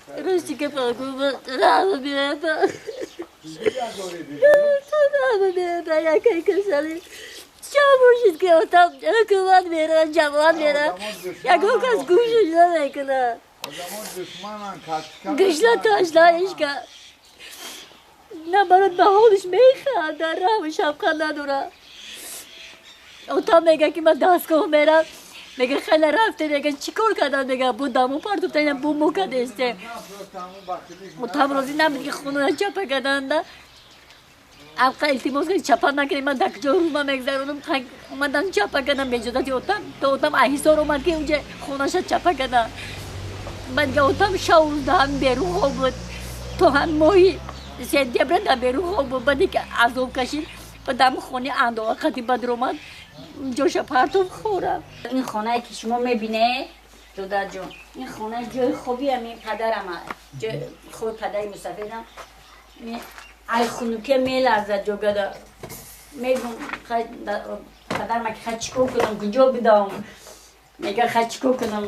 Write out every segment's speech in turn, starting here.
Рости гапа гуфт, раҳма биёба. Раҳма биёба, якай касали. Ча бошид ки отам ҳукумат мера, ҷамоат мера. Ягон кас гӯшаш намекунад. Гушна ташна ишка. На барот ба ҳолиш механда, раҳму шафқат надорад. Отам мега ки ман дастгоҳ мерам. Мега хеле рафте, мега чӣ кор кардам, мега бу дамо партофта, бу мо кадесте. Отам розӣ набуд ки хонара чапа карданда. Авқа илтимос кард, чапа накунед, ман дар куҷо рӯзма мегзаронам. Омадан чапа кардам беиҷозати отам. То отам аҳисор омад ки унҷа хонаша чапа кардам. Баъд дига отам шаву рӯз дар ҳамин берун хоб буд. То ҳамин моҳи сентябра дар берун хоб буд. Баъде ки азоб кашид, баъд дар ҳамин хонаи андоға қати баъд омад, ҷоша партоф хӯра. Ин хонае ки шумо мебинед, додарҷон, ин хона ҷои хоби ҳамин падарам, ҷои хоби падари мусафирам. Ай хунукия меларзад ҷогада. Мегум падарма ки хай чӣ кор кунам, куҷо бидавам? Мега хай чӣ кор кунам?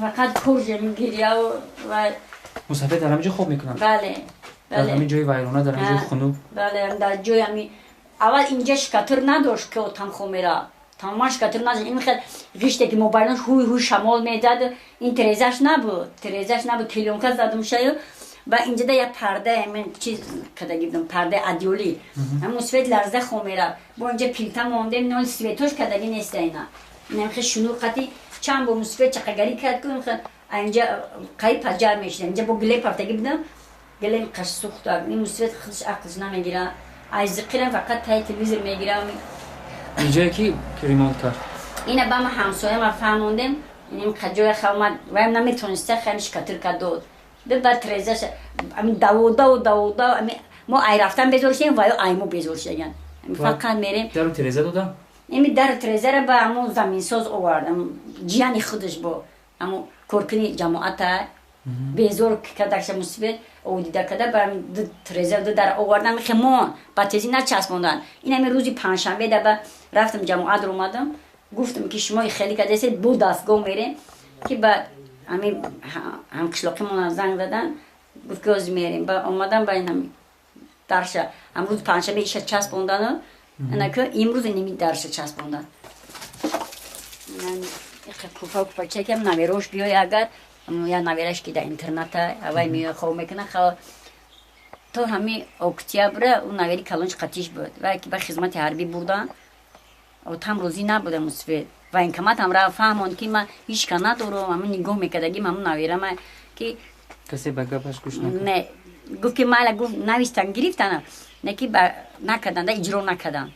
Фақат куржем гирья ва мусафир дар ҳамин ҷо хоб мекунанд? Бале. Дар ҳамин ҷои вайрона, дар ҳамин ҷои хунук? Бале, дар ҷои ҳамин. Аввал инҷа шикатур надошт ки отам хоб мерафт. Тамоман шикатур надошт. Ин хел ғиште ки мобайлаш ҳуй ҳуй шамол медад, ин терезаш набуд. Терезаш набуд, клеёнка задум шаю. Ба инҷада як парда ҳамин чиз кадаги будам, пардаи адёлӣ. Ҳамун свет ларза хоб мерафт. Бо инҷа пилта мондем, нол светош кадаги неста ина. Инам хел шунур қати чанд бор мусфет чақагарӣ кард ку инхел инҷа қайи паҷар мешидам. Инҷа бо гилем пафтагӣ будам, гилем қаш сӯхта. Ин мусфет худаш ақлш намегира. Аз зиқирам фақат таи телевизор мегирам. Инҷое ки ремонт кард? Ина ба ма ҳамсояма фаҳмондем, иним ҷоя хавмад, ваям наметониста, хеле шикатир кард дод. Баъд трезаш ами даводаву даводав, ами мо ай рафтан безор шудем, ва ё ай мо безор шудаган. Фақат мерем. Дару тереза додам? Ими дару трезара ба ҳамун заминсоз овардам, ҷияни худаш бо ҳамун коркуни ҷамоата безор кардакша мусибат одида карда, ба ду треза ду дар овардам, хемон ба тезӣ начаспондан. Ин ҳами рӯзи панҷшанбе да ба рафтам ҷамоат омадам, гуфтам ки шумо хеле кардасед, бо дастгоҳ мерем ки ба ҳамин ҳамқишлоқимона занг задан, гуфт ки ҳозир мерем. Ба омадам ба инами дарша ҳам рӯзи панҷшанбе иша часпондану инака имрӯз инами дарша часпондан. Куфа куфачакам наверош биёй, агар я навераш ки дар интерната авай меоя хоб мекунад. То ҳами октябра ӯ навери калонш қатиш буд, вай ки ба хизмати ҳарбӣ бурдан, отам розӣ набуда мусфед. Военкомат ҳам рафт, фаҳмонд ки ман ҳеч ка надорам, ҳамун нигоҳ мекардагим ҳамун наверама ки касе ба гапаш гӯш накард. Не, гуфт ки майла, гуфт навистан, гирифтан, не ки ба накарданда, иҷро накарданд.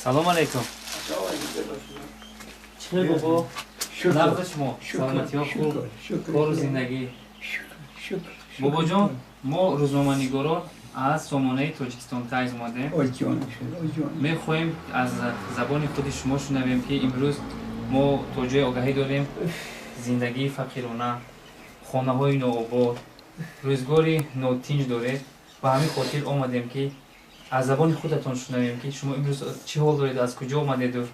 Салом алейкум. Чӣ хел бобо? Нағзи шумо? Саломатиҳо хуб? Кору зиндагӣ? Бобоҷон, мо рӯзноманигорон аз сомонаи Тоҷикистон Таймз омадем. Мехоҳем аз забони худи шумо шунавем ки имрӯз мо то ҷои огаҳӣ дорем зиндагии фақирона, хонаҳои нообод, рӯзгори нотинҷ доред. Ба ҳамин хотир омадем ки аз забони худатон шунавем ки шумо имрӯз чӣ ҳол доред, аз куҷо омадеду.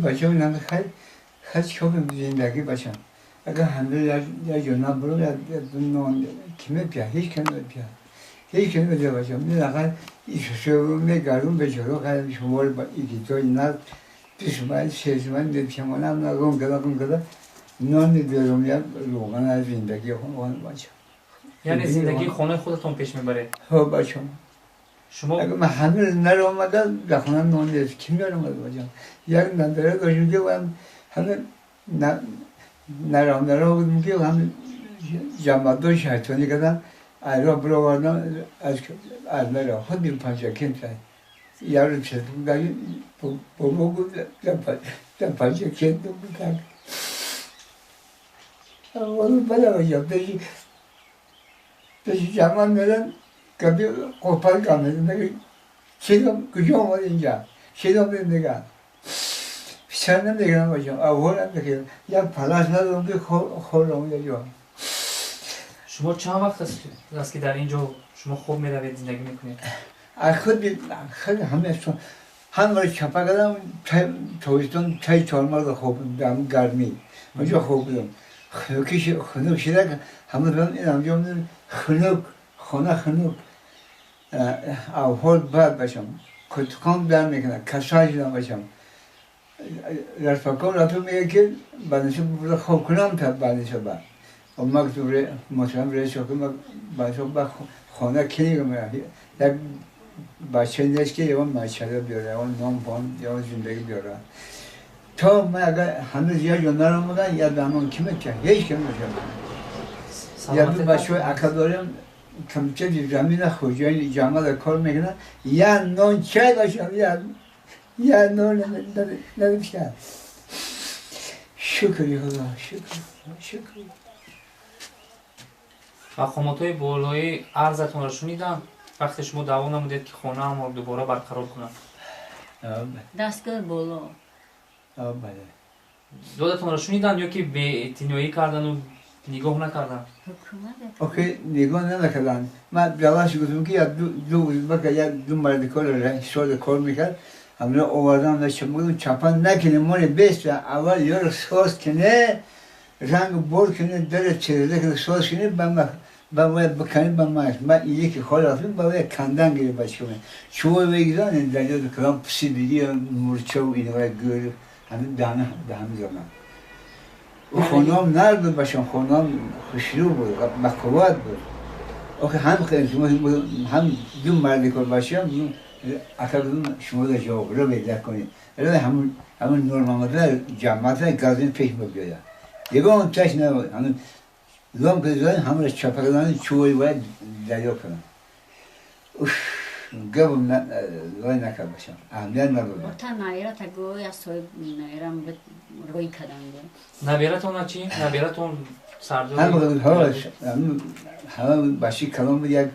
Бачам, хай чикор зиндагӣ бачам. Агар ҳамда як ҷо набурам, як нон ки мепия, ҳеҷ кам мепия. Ҳеҷ кам мепия бачам. Милақай мегардум бечора, хай шумори икитои наз душман шешман мепиямонам, нагон када гон када нон мебиёрам, як рӯған аз зиндагӣ хон бачам. Яъне зиндагии хонаи худатон пеш мебаред? Ҳо бачам. Шумо агар ман ҳамин наромада, дар хона нон нест, ки меомад бачам? Як надара доштем ки ҳама наром наро будем ки ҳама ҷамъатдор шайтонӣ кардан, айро бировардан аз наро худ бин Панҷакент. Як рӯз бобо гуфт дар Панҷакент так. Бала бачам, пеши ҷамъат меран, гапи қопар гап мезанад, чиро куҷо омад инҷа? Чиро мегӯяд? سر نمیگیرم باشم اول نمیگیرم یا پلاس ندارم که خورم یا جا. شما چند وقت است که در اینجا شما خوب میروید زندگی میکنید؟ از خود همه هم رو چپا کردم تابستان تای 4 ماه خوب بودم گرمی اونجا خوب بودم. خنک شده همه بودم این همجا خنک خانه خنک اول بد باشم کتکان در میکنه کسای شدم باشم رفاقم رفتم میگه که بعدش بوده خوب کنم تا بعدش بعد و ما که محترم رئیس حکومت بعدش بعد خانه کی میگم یک بچه نیست که یه بچه بیاره یا نام پان یا زندگی بیاره تا من اگر هنوز یه جا نرم یا به همون کی میکنه هیچ کی میکنه یا دو بچه اکا داریم کمچه زمین خوجای جمع کار میکنه یا نان چای باشم یا نان نمیشه. شکر خدا شکر شکر. мақомотҳои болоӣ арзатонро шуниданд вақте шумо даъво намудед ки хонаамро дубора барқарор кунанд? Дастгоҳи боло. Бале. Додатонро шуниданд ё ки беэътиноӣ кардану нигоҳ накарданд? Охи нигоҳ намекарданд. Ман жалаш гуфтам ки як ду узбака як ду марди кор соли кор мекард ҳамина овардам гуфтам чапан накунем моли бест аввал ёро соз куне ранг бор куне дара череда куне соз куне ба бояд биканем ба ман яки хол рафтем ба бояд кандан гире бача чӯбо бегизан дарё калон писи биди мурча ва инҳоя гӯр ҳамин даҳами заман خونام نرم بود باشم خونام خوشرو بود بقوت بود. آخه هم هم دو مرد کار باشم اخر شما در جواب رو پیدا کنید همون نور جماعت گازین پیش بیاید یگان تش نبود همون لام که زدن همون را چپه کردن چوبی باید دریا کنن. اوف گبم لای نکرد باشم اهمیت ندادم. تا نایرا تا گویا صاحب نایرا روی کردن. نبیرتون چی؟ نبیرتون سردار همه بچه کلام بود یک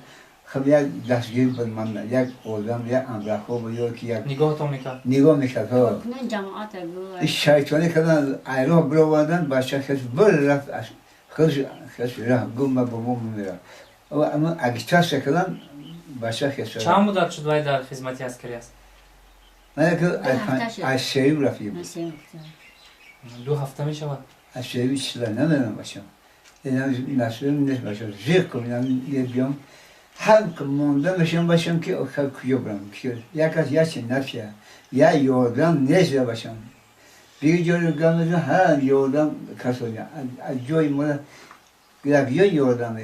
خب یک دستگیر بود من یک آدم یک امرخو بود یا که یک نگاهتون میکرد نگاه میکرد ها جماعت گو شیطانی کردن ایران برآوردن بچه خیلی بر رفت خودش خودش رفت گم من بابام میرم اما اگه کردن بچه خیلی چند مدت شد وای در خدمتی عسکری است؟ من که از سیوم رفتیم. 2 هفته می شود. از سیوم چیزا نمیدونم باشم مسئول نیست باشم زیق کنم یه بیام هم که مونده میشم باشم که آخر کجا برم یک از یک چی نفیه یا یادم نیست باشم بیگه جایی گم هر یادم کسانی از جای ما یک یا یادم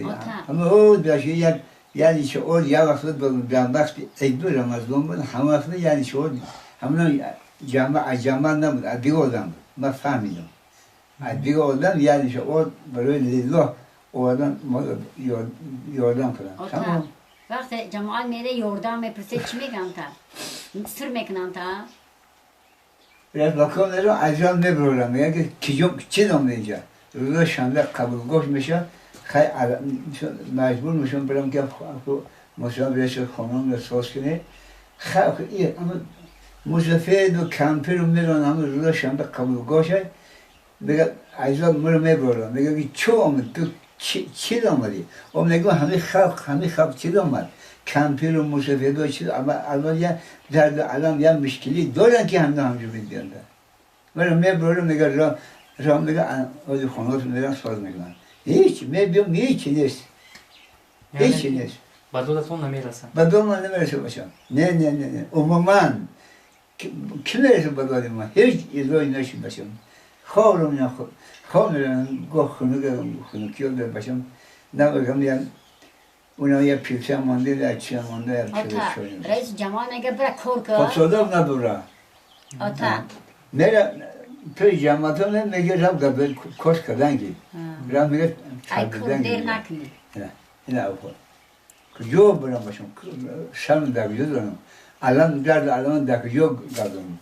اما او باشه یک یعنی چه اول یه وقت بود بیام وقت عید رمضان بود همه وقت یعنی چه اول همون جمع جمع نبود از دیگه آدم بود من فهمیدم از دیگه آدم یعنی چه اول برای لله آدم ما یادم کنم. وقتی جماعت میره یordam میپرسه چی میگن تا سر میکنن تا رفاقم رو عجب میبرم میگه که کجا چی دام اینجا روز شنبه قبول گوش میشه خیلی مجبور میشم برم که مثلا برش خانم رو ساز کنه خیلی اما مسافر و کمپر رو میرن همه روز شنبه قبول گوشه میگه عجب مرو میبرم میگه که چه آمد تو چی آمدی؟ او میگه همه خلق چی آمد؟ کمپر و مسافر و چی اما الان یه درد الان یه مشکلی دارن که همه همجور میدیند. مرو میبرم میگه را را میگه از خانه میرن ساز میکنن هیچ میبینم هیچ نیست هیچ نیست. به دادتون نمیرسن؟ به داد من نمیرسه باشم نه نه نه نه عموما کی میرسه به داد من هیچ ایزایی نشد باشم خوابم نه خواب میرم گاه خونه خونه کیو باشم نه بگم یه اونا یه پیچه مانده یا چی مانده یا چی. رئیس جماعت میگه برا کور کن خب صدا نداره. آتا نه توی جماعت هم میگه رم قبل کش کردن کی رم میگه ای کور دیر نکنی. نه نه اول کجا برم باشم شرم در کجا دارم الان درد الان در کجا گردم.